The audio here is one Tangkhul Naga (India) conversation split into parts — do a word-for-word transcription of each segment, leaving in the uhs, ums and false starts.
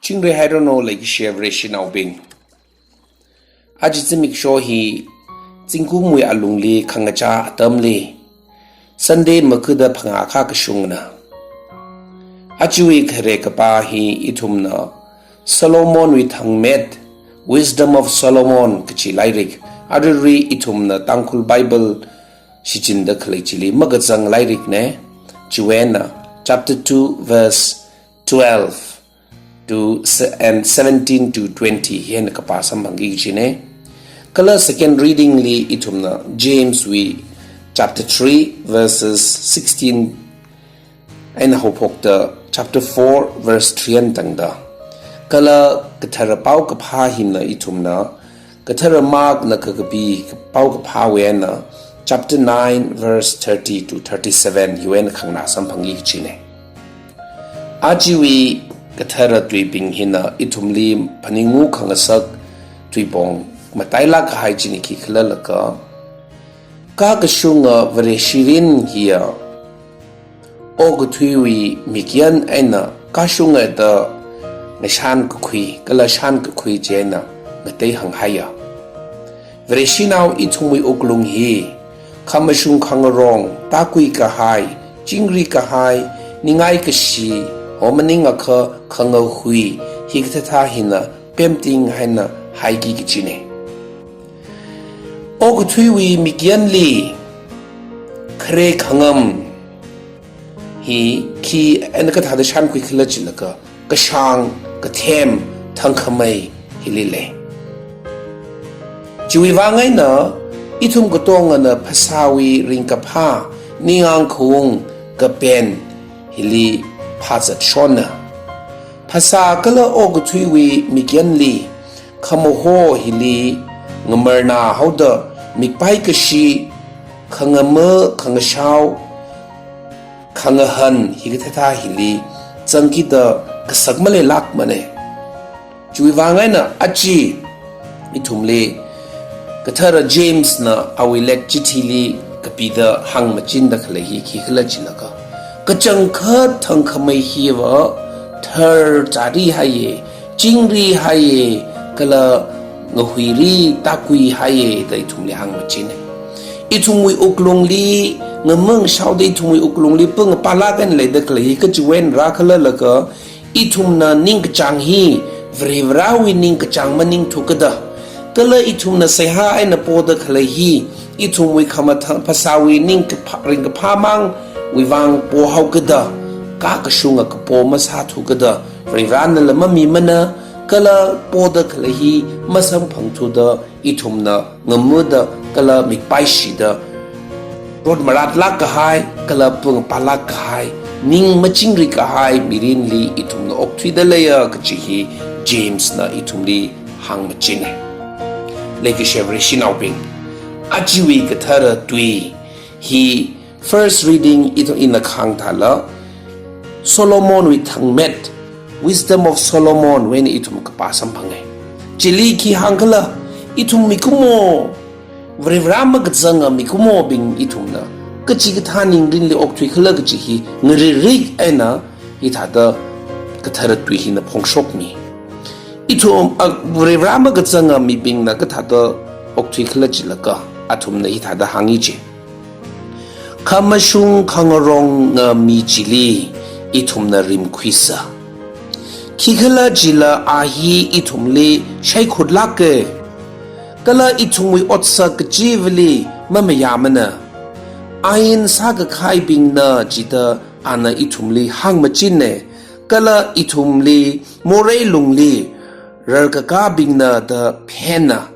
Chingri hairanu leikashi Vareshinaobing. Aja zimiksho hi zingkumwui alungli khangachā atamli, Sunday makada phangā kha kashungna. Ajawui khare kapā hi ithumna Solomonwui thangmet, Wisdom of Solomon kachi lairik, aruirui ithumna Tangkhul Bible shichinda khalei chili makazang lairikna, chiwui eina chapter two verse twelve to se-, and seventeen to twenty hi eina kapā samphangki kachina. Kala second reading li ithumna James wui chapter three verses sixteen eina haophokta chapter four verse three eina tangda. Kala kathara paokaphā hina ithumna kathara Markna kakapi paokaphāwui eina chapter nine verse thirty to thirty-seven hiwui eina khanganā samphangki kachina. Ajawui kathara tuibing hina ithumli phaningngu khangasak tuipong matailāk kahai china khikhala laga, kakashunga Vareshi mirin hiya okathuiwui mikyan eina kashunga da ngashankakhui, kala shankakhui chieina ngatei hānghaiya. Vareshinao ithumwui wuklung hi khamashung khangarong, tākhui kahai, chingri kahai, ningai kashi, ho maningakha khangahui, hikathā thā hina pemting haina haiki kachina. Okathuiwui mikyanli khare khangam hi khi eina kathāda shankhui khala chilaga, kashāng, kathem, thangkhamei hili lei. Chiwui vang eina ithum katongana phasāwui ringkaphā, ningang khaung, kapen hili phāzatshonna. Phasā kala okathuiwui mikyanli khamaho hili ngamarnā haoda mikpai kashi, khangama, khangashao, khangahān hikathā thā hili zangkida kasak maleilākmana. Chiwui vang eina aja ithumli kathara Jamesna awui lek chithili kapida hāngmachinda khalei hi khikhala chilaga, kachangkhat thangkhamei hiva thar chārihaiya, chingrihaiya, kala ngahuiri tākhuihaiya da ithumli hāngmachina. Ithumwui wuklungli ngamang shaoda ithumwui wuklungli pung palak eina leida khalei hi kachiwui eina rākhala laga, ithumna ningkachāng hi Varivarawui ningkachāng maningthu kada, kala ithumna seihā eina poda khalei hi ithumwui khamathān phasāwui ningkaphā, ringkaphā mangwui vang pohao kada, kakashunga kapo masāthu kada, Varivarana lam mamimana, kala poda khalei hi masamphangthuda ithumna ngamada kala mikpaishida, rot maratlāk kahai, kala pung palak kahai, ning machingri kahai mirinli ithumna okthuida leiya kachi hi Jamesna ithumli hāngmachina. Leikashi Vareshinaobing, ajawui kathara tui hi first reading ithum ina khāngthāla, Solomonwui thangmet, Wisdom of Solomon wui eina ithum kapā samphanga. Chili khi hāngkhala, ithum mikumo, Varivara makazanga mikumobing ithumna kachikathā ningrinli okthuikhala kachi hi ngaririk eina hithāda kathara tui hina phongshokmi. Ithum, a, Varivara makazanga mibingna kathāda okthuikhala chilaga, athumna hithāda hāngi chi. Khamashung khangaronga mi chili ithumna rimkhuisa. Khikhalajila a hi ithumli shaikhutlāka. Kala ithumwui otsak kachivali mamayāmana. Ain sākakhaibingna chida ana ithumli hāngmachinna. Kala ithumli morei lungli rarkakābingna da phenna.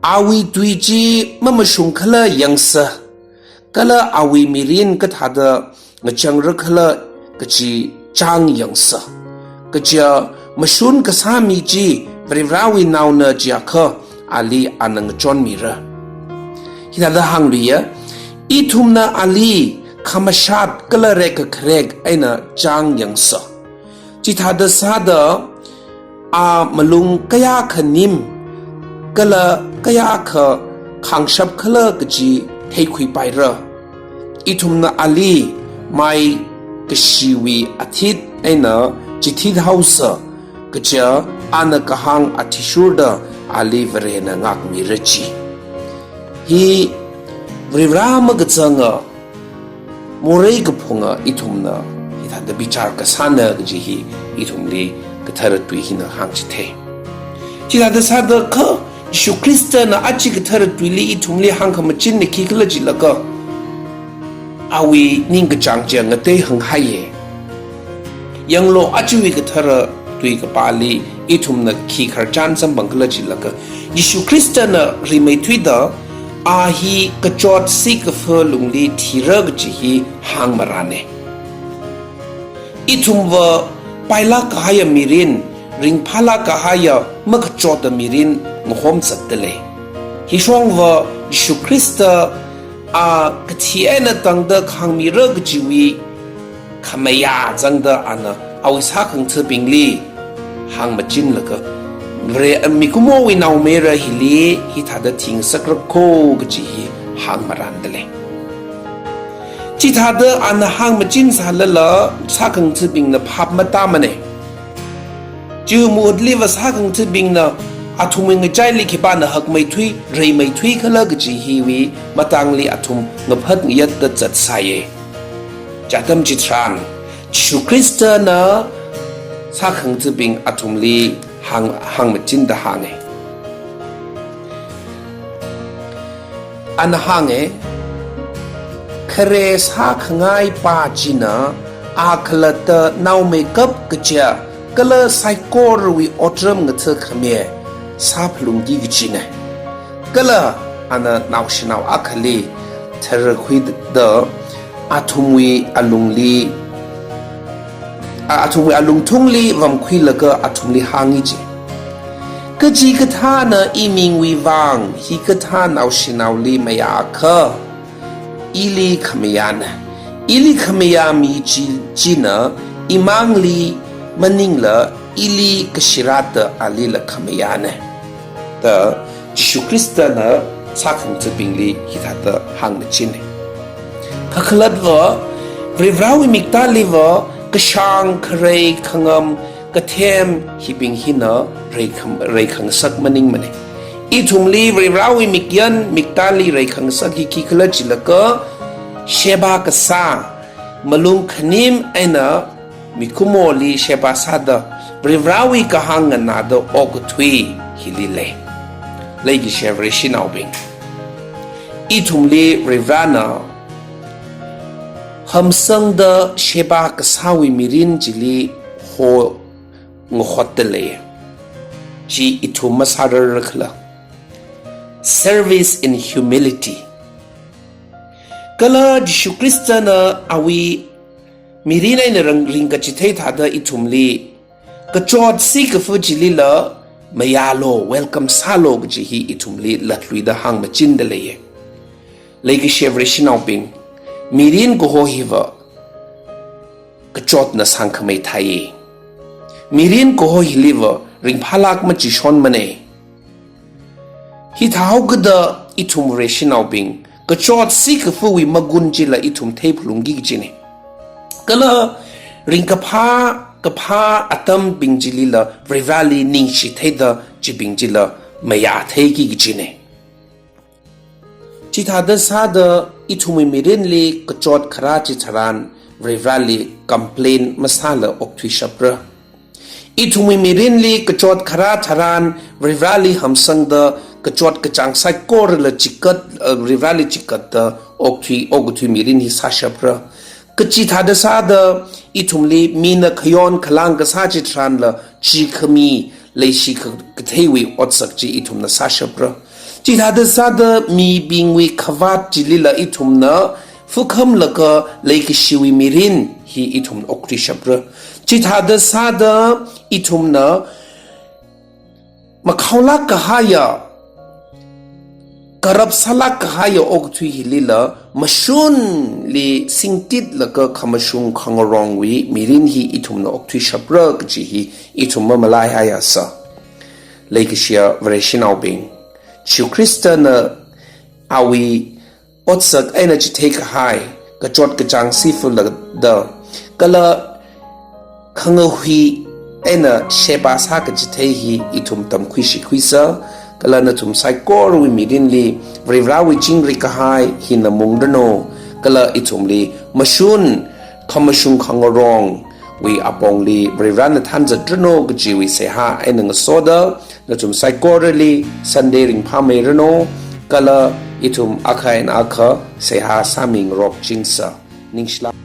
Awui tui chi mamashungkhala yangsa, kala awui mirin kathāda ngachangrakhala kachi chāng yangsa. Kaja mashun kasā mi chi Varivarawui naona chiakha ali ana ngachonmira. Hithāda hāngluiya, ithumna ali khamashat kala rekkakharek eina chāng yangsa. Chithāda sāda, a malung kayākha nim, kala kayākha khangshapkhala kachi theikhuipaira. Ithumna ali mai kashiwui athit eina chithit haosa, kaja ana kahāng athishurda ali Varena ngākmira chi. Hi Varivara makazanga morei kaphunga ithumna hithāda bichar kasāna kaji hi ithumli kathara tui hina hāngchithei. Chithāda sāda kha Jishu Khristana aja kathara tuili ithumli hāngkhamachinna khikhala jilaga, awui ningkachāng chi ngatei hānghaiya. Yanglu ajawui kathara tui kapāli ithumna khi khararchan samphangkhala jilaga, Jishu Khristana rimeithuida a hi kachot sikafa lungli thira kaji hi hāngmarāna. Ithumva pailāk kahaiya mirin, ringphālāk kahaiya makachota mirin ngahomzatda lei. Hishongva Jishu Khrista a kathi eina tangda khāngmira kajiwui khamayā zangda ana awui sākhangathabingli hāngmachinlaga, Vare, mikumowui naomayara hili hithāda thingasakra kho kaji hi hāngmarānda lei. Chithāda ana hāngmachinsālala sākhangathabingna phap matāmana. Chi mahutliva sākhangathabingna athumwui ngachaili khipāna hakmeithui, reimeithuikhala kaji hiwui matangli athum ngaphat ngayatda zatsāya. Chi atam chitharan, Jishu Khristana sākhangathabing athumli hāng, hāngmachinda hānga. Ana hānga, khare sākhangai pa china a khalatta naomeikap kaja kala saikorawui otram ngathakhami sāphalungki kajina. Kala ana naoshinao akhali tharakhuida athumwui alungli, a, athumwui alungthungli vamkhuilaga athumli hānga ji. Kachikathāna imingwui vang hikathā naoshinaoli mayāakha, ili khamayāna. Ili khamayā mi chi, china imangli maningla ili kashirāda alila khamayāna, da Jishu Khristana sākhangathabingli hithāda hāngmachina. Kakhalatva, Varivarawui miktāliva kashāng, kharei, khangam, kathem hibing hina reikham-, reikhangasak maningmana. Ithumli Varivarawui mikyan, miktāli reikhangasak hi khikhala jilaga, sheba kasā, malung khanim eina mikumoli sheba sāda, Varivarawui kahāng nganāda okathui hili lei. Leikashiya Vareshinaobing, ithumli Varivarana hamsangda sheba kasāwui mirin chili ho ngahotda lei. Chi ithum masārarra khala. Service in humility. Kala Jishu Khristana awui mirin eina rang-, ringkachithei thāda ithumli kachot sikafa chilila mayālu, welcome sālu kaji hi ithumli latluida hāngmachinda leiya. Leikashiya Vareshinaobing, mirin kaho hiva kachotna sangkhamei thai. Mirin kaho hiliva ringphālāk machishonmana. Hithāhaokida ithum Vareshinaobing, kachot sikafawui magun chila ithum theiphalungki kajina. Kala ringkaphā, kaphā atambing chilila Varivarali ningshi theida chibing chila mayā theiki kajina. Chithāda sāda ithumwui mirinli kachot kharā chitharan Varivarali complain masāla okthuishapra. Ithumwui mirinli kachot kharā tharan Varivarali hamsangda kachot kachāng saikorala chikat, eh, Varivarali chikatda okthui, okathui mirin hi sāshapra. Kachithāda sāda ithumli mina khayon khalāng kasā chitharanla chikhami leishi kha-, katheiwui otsak chi ithumna sāshapra. Chithāda sāda mibingwui khavāt chilila ithumna fukhamlaga leikashiwui mirin hi ithum okthuishapra. Chithāda sāda ithumna makhaolāk kahaiya, karap sālāk kahaiya okathui hilila mashunli singtitlaga khamashung khangarongwui mirin hi ithumna okthuishapra kaji hi ithum mamalaihaiasa. Leikashiya Vareshinaobing, Jishu Khristana awui otsak eina chithei kahai, kachot kachāng sifulada, kala khangahui eina sheba sā kachithei hi ithum tamkhuishikhuisa, kala nathum saikorawui mirinli Varivarawui chingri kahai hina mungranu, kala ithumli mashun khamashung khangarongwui apongli Varivarana thanzatranu kajiwui seihā eina ngasoda, nathum saikorali Sunday ringphāmeiranu, kala ithum akha eina akha seihā sāmingarokchingsa. Ningshilāk.